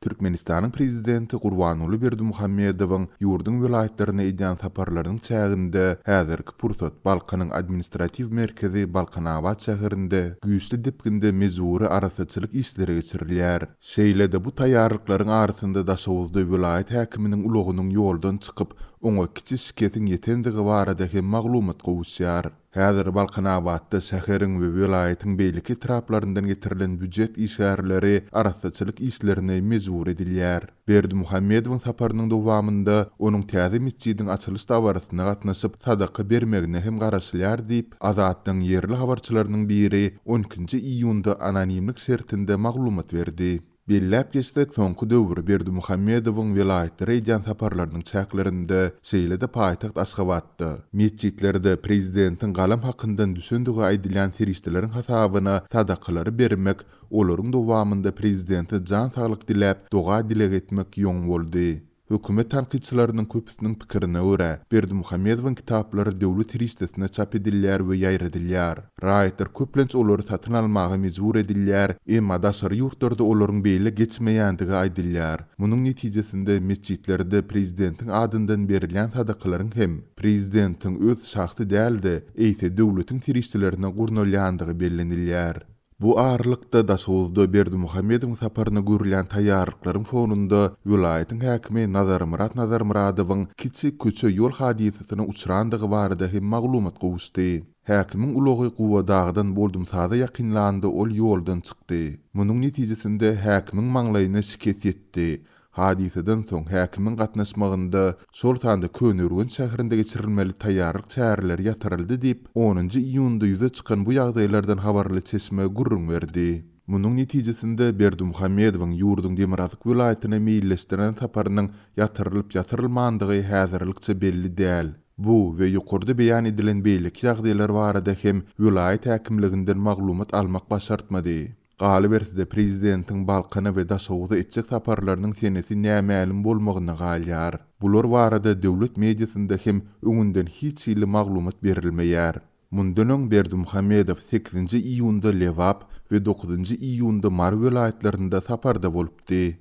Türkmenistanyň prezidenti Gurbanguly Berdimuhamedowyň ýurduň welaýatlaryna edýän saparlarynyň çäginde häzirki pursat Balkanyň administratiw merkezi Balkanabat şäherinde güýçli depginde mejbury arassaçylyk işleri geçirilýär. Şeýle-de bu taýýarlyklaryň arasynda Daşoguzda welaýat häkiminiň ulagynyň ýoldan çykyp, oňa kiçi şikesiň ýetendigi barada hem maglumat gowuşýar. Häzir Balkanabatda şäheriň we welaýatyň beýleki etraplaryndan getirilen býujet işgärleri arassaçylyk işlerine mejbur edilýär. Berdimuhamedowyň saparynyň dowamynda onuň täze metjidiň açylyş dabarasyna gatnaşyp, sadaka bermegine hem garaşylýar diýip, Azatlygyň ýerli habarçylarynyň biri on ikinji iýunda anonimlik şertinde maglumat berdi. Belläp geçsek, soňky döwür Berdimuhamedowyň welaýatlara edýän saparlarynyň çäklerinde, şeýle-de paýtagt Aşgabatda, metjitlerde prezidentiň galam hakyndan düşendigi aýdylýan serişdeleriň hasabyna sadakalary bermek, olaryň dowamynda prezidente jan saglyk diläp, doga-dileg etmek ýoň boldy. Hökümet tankytçylarynyň köpüsiniň pikirine görä, Berdimuhamedowyň kitaplary döwlet serişdesine çap edilýär we ýaýradylýar. Raýatlar köplenç olary satyn almaga mejbur edilýär, emma daşary ýurtlarda olaryň beýle geçmeýändigi aýdylýar. Munuň netijesinde metjitlerde prezidentiň adyndan berilýän sadakalaryň hem prezidentiň öz şahsy däl-de, eýse döwletiň serişdelerine gurnalýandygy bellenilýär. Bu aralykda, Daşoguzda Berdimuhamedowyň saparyna görülýän taýýarlyklaryň fonunda welaýatyň häkimi Nazarmyrat Nazarmyradowyň kiçi köçe-ýol hadysasyna uçrandygy barada hem maglumat gowuşdy. Häkimiň ulagy Guba-dagdan Boldumsaza ýakynlanda ol ýoldan çykdy. Munuň netijesinde häkimiň maňlaýyna şikes ýetdi. Hadysadan soň häkimiň gatnaşmagynda, şol sanda Köneürgenç şäherinde geçirilmeli taýýarlyk çäreleri ýatyryldy diýip, onunjy iýunda ýüze çykan bu ýagdaýlardan habarly çeşme gürrüň berdi. Munuň netijesinde Berdimuhamedowyň ýurduň demirgazyk welaýatyna meýilleşdiren saparynyň ýatyrylyp-ýatyrylmandygy häzirlikçe belli däl. Bu we ýokarda beýan edilen beýleki ýagdaýlar barada hem welaýat häkimliginden maglumat almak başartmady. Galyberse-de, prezidentiň Balkana we Daşoguza etjek saparlarynyň senesi nämälim bolmagyna galýar. Bular barada döwlet mediasynda hem öňünden hiç hili maglumat berilmeýär. Mundan öň Berdimuhamedow sekizinji iýunda Lebap we dokuzynjy iýunda Mary welaýatlarynda saparda bolupdy.